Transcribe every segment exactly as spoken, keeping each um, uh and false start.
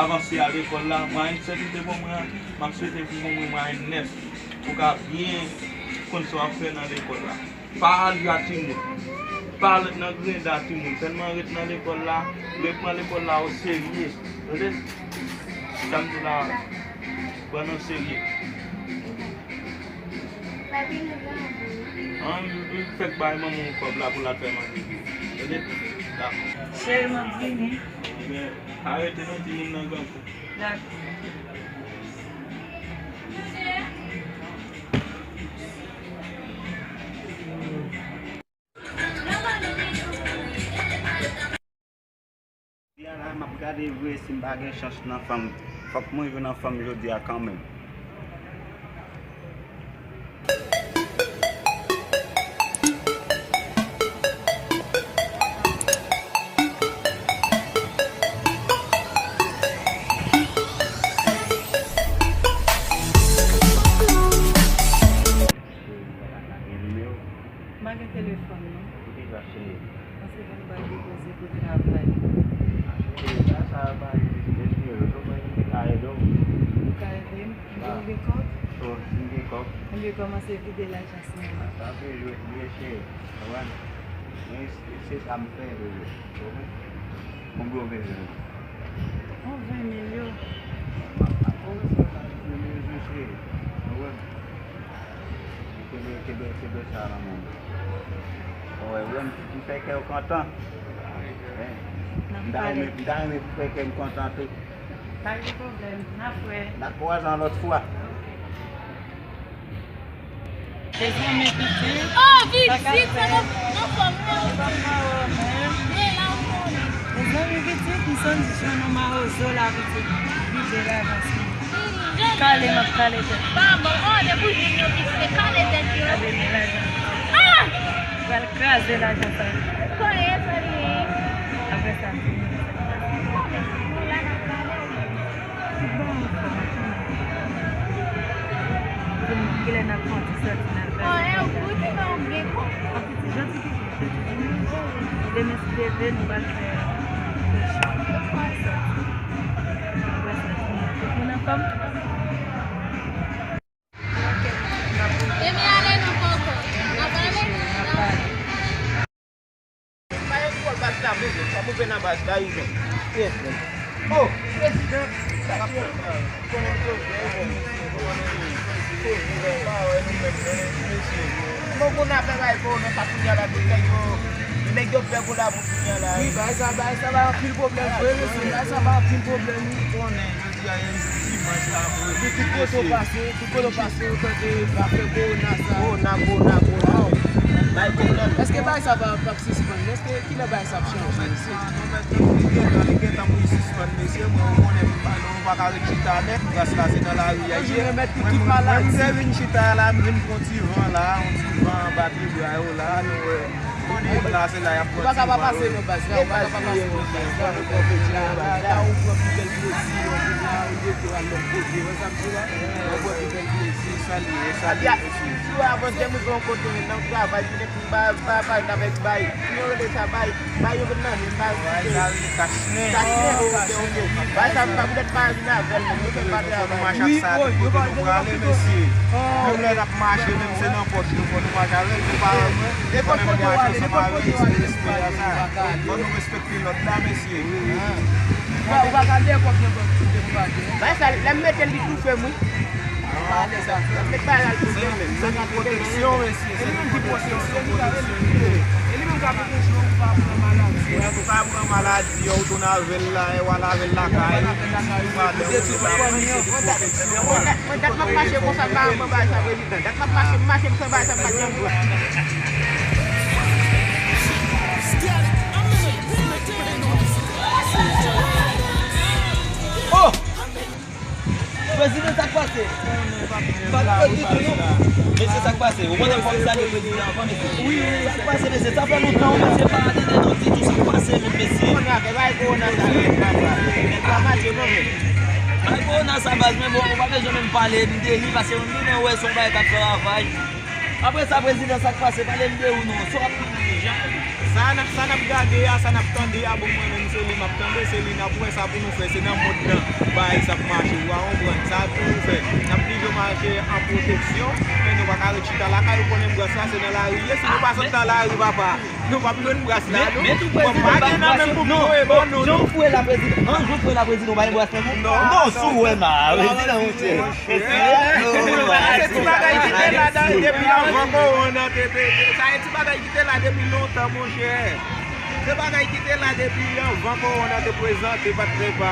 avanse a lekòl la. Mwayèn sèt ou te ban mwen an, m ap swete pou w ban mwen mwayèn nèf. Pou w ka byen konn sa w ap fè nan lekòl la. Pa al ja timoun. Pa al nan grenda timoun. Sèlman ret nan lekòl la. Repran lekòl la o serye. Tande? Sa m di la, pran nan serye. An, li fèk bay manman w kòb la pou l al fè manje pou ou. Tande? Dakò. Cheri, m ap vini. Ebyen, arete non, timoun nan grangou. Dakò. Jodi a la, m ap gade vre si m pa gen chans nan fanm. Fòk mwen jwenn nan fanm jodi a kanmenm. Cheri, m pa ka gen nimewo. M pa gen telefòn, non. Kote w ap cheri? Paske m pral depoze pou travay. Cheri, sa, sa pa gen nimewo. Tou mwen, m te ka ede w. Ou ka ede m? Ou gen kòb? Oh, m gen kòb. M gen kòmanse vide lajan sou mwen. Sa se jwèt vre, cheri. Konprann? Men se, se sa m fè, bebe. Konprann? Konbyen w bezwen? Yon ven mil yo. Konbyen w bezwen, cheri? Konprann? Kenbe, kenbe, kenbe sa nan men w. Ou wè, ou wè, m, m fè kè w kontan. Hein? M ta renmen, m ta renmen pou fè kè m kontan tou. Pa gen pwoblèm, n ap wè. N ap kwaze yon lòt fwa. Mezanmi pitit. Oh, pitit, se nan, nan fòm nan. Fòm nan, oh, men. Men la, ou konnen. Mezanmi pitit, m santi jan nou mawozo la, pitit. Vide lajan sou mwen. Kale, m ap kale tèt. Pa bon, oh, depi w jwenn yon pitit, se kale tèt yo. Kale men lajan. Ah! Pral kraze lajan sa. Konnen sa li ye. Apre sa, m fini. Bon, men, nou la n ap kale, wi. Bon, sa. Kilè n ap fè yon ti sòti nan kay? Oh, e ou ki nan gen kòb. Yon ti janti ki Demen si Dye vle, nou pral fè fè chòp. Apre sa, tout moun anfòm? Demen ale nan kòkò. N ap ale? N ap ale. Pa gen pwoblèm, baz la move, sa move nan baz la, wi, men. Yes, men. Oh, prezidan, sa k ap fèt? Kòman w ye? Bon, bon, n ap fè bagay pou nou, sa kounye a la, tout nèg yo, nèg yo pè pou la, pou kounye a la. Wi, bagay sa, bagay sa ba anpil pwoblèm vre, mesye. Bagay sa ba anpil pwoblèm, wi. Konnen, jodi a, se dimanch la, pou nou tout kote w pase, tout kote w pase, ou tande afè kowona sa. Kowona, kowona, kowona. Bay pwoblèm. Èske bagay sa pa, p ap sispann? Èske kilè bagay sa ap chanje, mesye? Non, men, li gentan, li gentan pou li sispann, mesye. Mwen, ou konnen, nou pa ka ret chita nèt. Gras la, se nan lari a l ye. Mwen, mwen, mwen, m te vin chita la, m vin pran ti van la, yon ti van anba pye bra yo la, nou wè. Moun la, se la y ap pran ti van yo. Ou pa ka pa pase nan baz la, ou pa ka pa pase nan baz la. Ou pran ti van anba la, ou pran pi bèl plezi, ou vin la, ou leve, ou al lòt kote. Ou wè sa m di la? Ou pran pi bèl plezi, sa l ye, sa l ye, mesye. Si w avanse, m rive yon kote, nan travay, M pa, pa, pa, avèk bay. Ki yo rele sa bay? Bay yo vin nan men, bay. Bay sa vin kachnen. Kachnen, ok, ok. Bay sa, m pa poutèt pa vin avè l, men nou fè pa travay. Nou mache ak sa, tout kote nou prale, mesye. Menm lè n ap mache, menm se nan pòch nou, fò nou mache avè l, nou pa, konnen nou mache ansanm avè l, respè, respè a sa. Fò nou respekte lòd la, mesye. Ou pa, ou pa ka dèyè kòb nan kòb, kite m pa dèyè. Bay sa, lè m mete l, li toufe m, wi. Se yon pwoteksyon, mesye. Se yon pwoteksyon, se yon pwoteksyon. E li menm ka pran konsyon, ou pa pran maladi. Ou pa pran maladi, ou tounen avè l la, e w al avè l lakay. Ou pa dèyè, ou pa pran, se yon pwoteksyon. Mwen, dat, mwen, dat m ap mache konsa, m pa pran bagay sa, prezidan. Dat m ap mache, m mache, m fè bagay sa, m pa t janm pran. Oh! Prezidan, sa k pase? Pa t pè ditou, non. Mesye, sa k pase? Ou konnen fò m salye prezidan anvan, mesye. Wi, wi. Sa k pase, mesye? Sa fè lontan, mesye, pa tande nou ditou sa k pase, menm, mesye. Kowona, fè bay kowona sa, pa mache, non, men. Bay kowona sa, baz, men bon, ou pa bezwen menm pale, m te ri, paske m vin wè se yon bagay k ap fè ravaj. Apre sa, prezidan, sa k pase? Pale m de ou non. Sa w ap ri jan? Sa n ap, sa n ap gade a, sa n ap tande a, bon, mwen menm se li m ap tande, se li n ap wè, sa pou nou fè, se nan mond nan bagay sa ap mache, ou a konprann, sa pou nou fè. N ap bliye mache an pwoteksyon, men nou pa ka ret chita lakay, ou konnen bras la se nan lari l ye, si nou pa sot nan lari, papa, nou p ap jwenn bras la, non. Bon, pa gen nan menm pou m voye ban nou, non. Jan w foure la, prezidan, an, jan w foure la, prezidan, ou pa gen bras nan men w? Non, non, si w wè m a, prezidan, monchè. Sa se ti bagay ki te la depi anvan kowona te, te, te, sa se ti bagay ki te la depi lontan, monchè. Se bagay ki te la depi anvan kowona te prezante, pa t trè pa.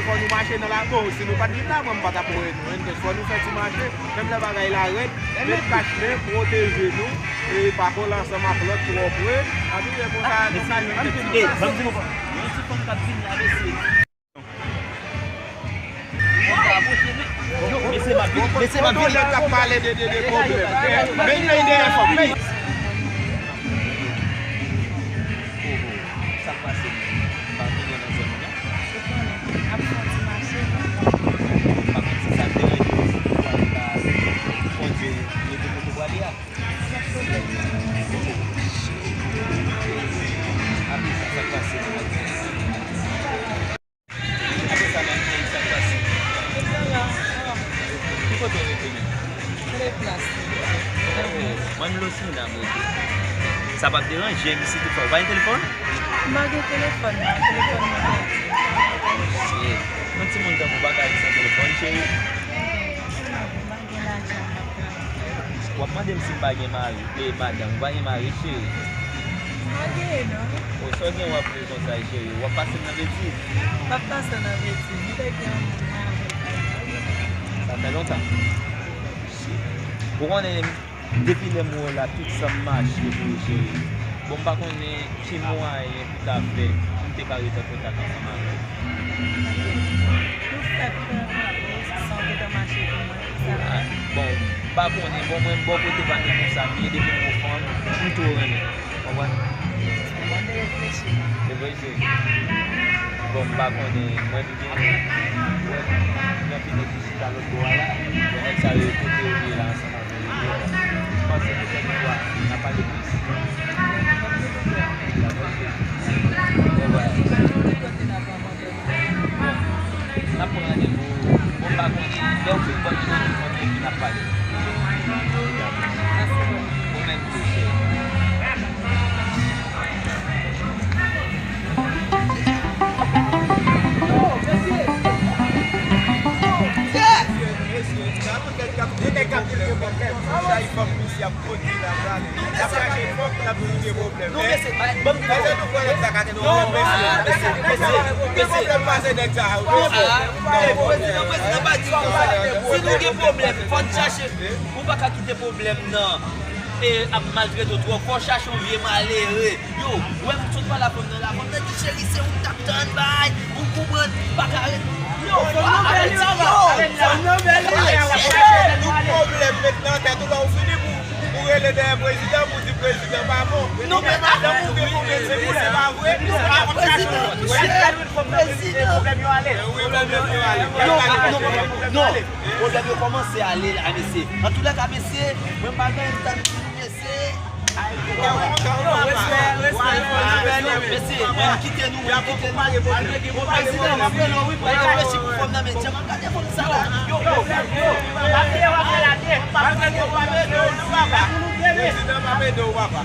Fò nou mache nan la, bon, si nou pa t vin la, mwen m pa t ap wè nou, en, fò nou fè ti mache, menm lè bagay la rèd, met kach nen, pwoteje nou, e pa kole ansanm ak lòt twò pre, ann tou, e konsa nou ka jwenn kèk ti baz. Yon ti fanm k ap vini la, mesye. Yo, mesye, m ap vini, mesye, m ap vini. Tonton Nèg k ap pale de, de, de pwoblèm. Men, men, dèyè fanm, men. Sa k pase? Pa vini nan zòn nan, non? Ou konnen, ap fè yon ti mache, non? M pa konn si sa ap deranje w, si toutfwa ou ta kondui rete kote w prale a. Apre sa, sa k pase? Apre sa, menm peyi, sa k pase? Ki kote w rete menm? Premye plas. Oh, mwen Losina m rete. Sa p ap deranje m si toutfwa ou pa gen telefòn? M pa gen telefòn, non. Telefòn mwen pèdi. Shit. Yon timoun tankou w pa ka viv san telefòn, cheri. M pa gen lajan, m ap travay. W ap mande m si m pa gen mari, e madanm, ou pa gen mari, cheri? M pa genyen, non. O, sa w gen w ap ri konsa, cheri? W ap pase m nan betiz? M ap pase w nan betiz. M te gen yon moun mwen avè l. Sa fè lontan. Ou konnen, depi lè m wè w la, tout san m mache pou ou, cheri. Bon, m pa konnen ki mwayen pou ta fè pou m te ka rete an kontak ansanm avè w. Nou fèk rankontre, san w te mache pou mwen, sa. Ah, bon, m pa konnen. Bon, mwen, bò kote pa t konsa m ye, depi m wè fanm, m tou renmen. Konprann? Bon, m te reflechi. Se vre, cheri? Bon, m pa konnen. Mwen, m gen, mwen, m gen anpil nèg ki chita lòt bò a la. Bon, nèg sa yo, kote yo ye la, ansanm avè yo. Panse ke kèk fwa, n a pale plis. Bon, n ap pran randevou. Bon, m pa konnen. Lè w fin ban m randevou, epi n ap pale. Ou menm tou, cheri. Mesye, mesye, mesye, gen nèg k ap, gen nèg k ap vin gen pwoblèm. Chay fanm misye ap pote la, prale. L ap chache fanm, l ap vin gen pwoblèm. Non, mesye, ban m di nou. Mesye, nou kwè nèg sa ka gen pwoblèm, mesye. Mesye, mesye, mesye. Gen pwoblèm pase nèg sa yo, mesye. Prezidan, prezidan, pa di konsa. Si nou gen pwoblèm, fò n chache. Ou pa ka kite pwoblèm nan, e, ap maltrete w twòp. Fò w chache yon vye malere. Yo, ou wè m sot pale a fanm nan la, fanm nan di, cheri, se ou k t ap tann bay, ou konprann, pa ka ret. Yo, fanm nan bèl wi, papa. Fanm nan bèl wi. Ou pwoblèm met nan tèt ou, lè w fini pou, pou rele dèyè prezidan, pou di prezidan pa bon. Non, men madanm ou gen pwoblèm, se pou se pa vre. Non, prezidan, prezidan. Wi, pwoblèm yo ale. Non, non, non, non. Pwoblèm yo kòmanse ale la, mesye. Antoulèka, mesye, mwen m pa gen anyen m t ap di nou, mesye. Mesye, mwen kite nou, mwen kite nou. Bon, prezidan, m ap rele w, wi, pou reflechi pou fanm nan, men jan m ap gade fanm sa la. Yo, yo, yo. Prezidan p ap ede w non, papa. Prezidan p ap ede w, papa.